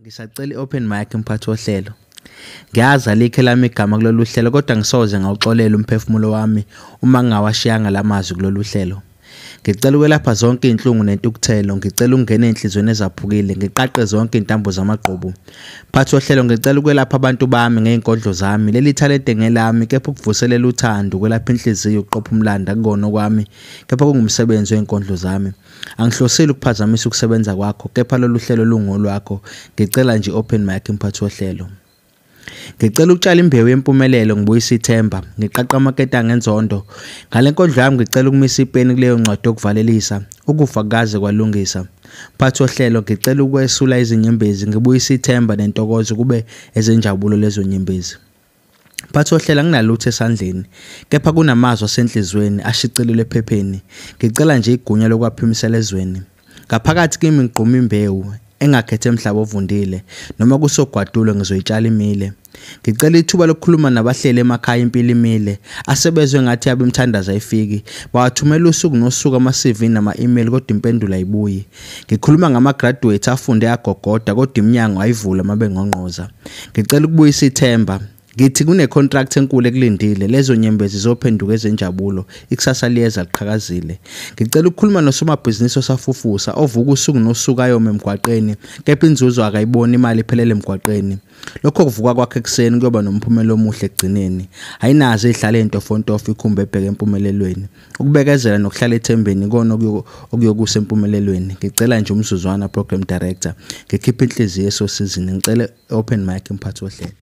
Ngisacela i-open mic mphathi wohlelo. Ngiyazi alikho elami igama kulolu hlelo kodwa ngisoze ngawuxolela umphefumulo wami uma ngingawashiyanga la mazwi kulolu hlelo. Ngicela ukwelapha zonke iy'nhlungu nentukuthelo, ngicela ukungena ey'nhliziyweni ezaphukile, ngiqaqe zonke iy'ntambo zamagqubu. Mphathi wohlelo, ngicela ukwelapha abantu bami ngey'nkondlo zami. Leli thalente ngelami, kepha ukuvuselela uthando, ukwelapha inhliziyo, ukuqopha umlando akukona okwami, kepha kungumsebenzi wey'nkondlo zami. Angihlosile ukuphazamisa ukusebenza kwakho, kepha lolu hlelo lungolwakho. Ngicela nje i-open mic mphathi wohlelo. Ngicela ukutshala imbewu yempumelelo ngibuyise ithemba, ngiqaqa amaketanga enzondo. Ngale nkondlo yami ngicela ukumisa ipeni kuleyo ncwadi yokuvalelisa, ukufa kukaze kwalungisa. Mphathi wohlelo, ngicela ukwesula izinyembezi, ngibuyise ithemba nentokozo kube ezenjabulo lezo nyembezi. Mphathi wohlelo, anginalutho esandleni, kepha kunamazwi asenhliziyweni ashicilelwe ephepheni. Ngicela nje igunya lokuwaphimisela ezweni. Ngaphakathi kimi ngigquma imbewu engakhethe emhlaba ovundile, noma kusogwadule ngizoyitshala imile. Ngicela ithuba lokukhuluma nabahleli emakhaya impilo imile, asebezwe ngathi yabo imithandazo ayifiki. Bawathumela usuku nosuku ama-CV nama-email kodwa impendulo ayibuyi. Ngikhuluma ngama-graduate afunde agogoda kodwa iminyango ayivula uma bengqongqoza. Ngicela ukubuyisa ithemba. Ngithi kune-contract enkulu ekulindile, lezo nyembezi zophenduka ezenjabulo, ikusasa liyeza liqhakazile. Ngicela ukukhuluma nosomabhizinisi osafufusa, ovuka usuku nosuku ayoma emgwaqeni, kepha inzuzo akayiboni, imali iphelele emgwaqeni. Lokho kuvuka kwakhe ekuseni kuyoba nomphumela omuhle ekugcineni. Ayinazo ey'hlala ey'ntofontofo ikhumbi ebheke empumelelweni. Ukubekezela nokuhlala ethembeni ikona okuyokusa empumelelweni. Ngicela nje umzuzwana program director, ngikhiphe inhliziyo esosizini, ngicela open mic mphathi wohlelo.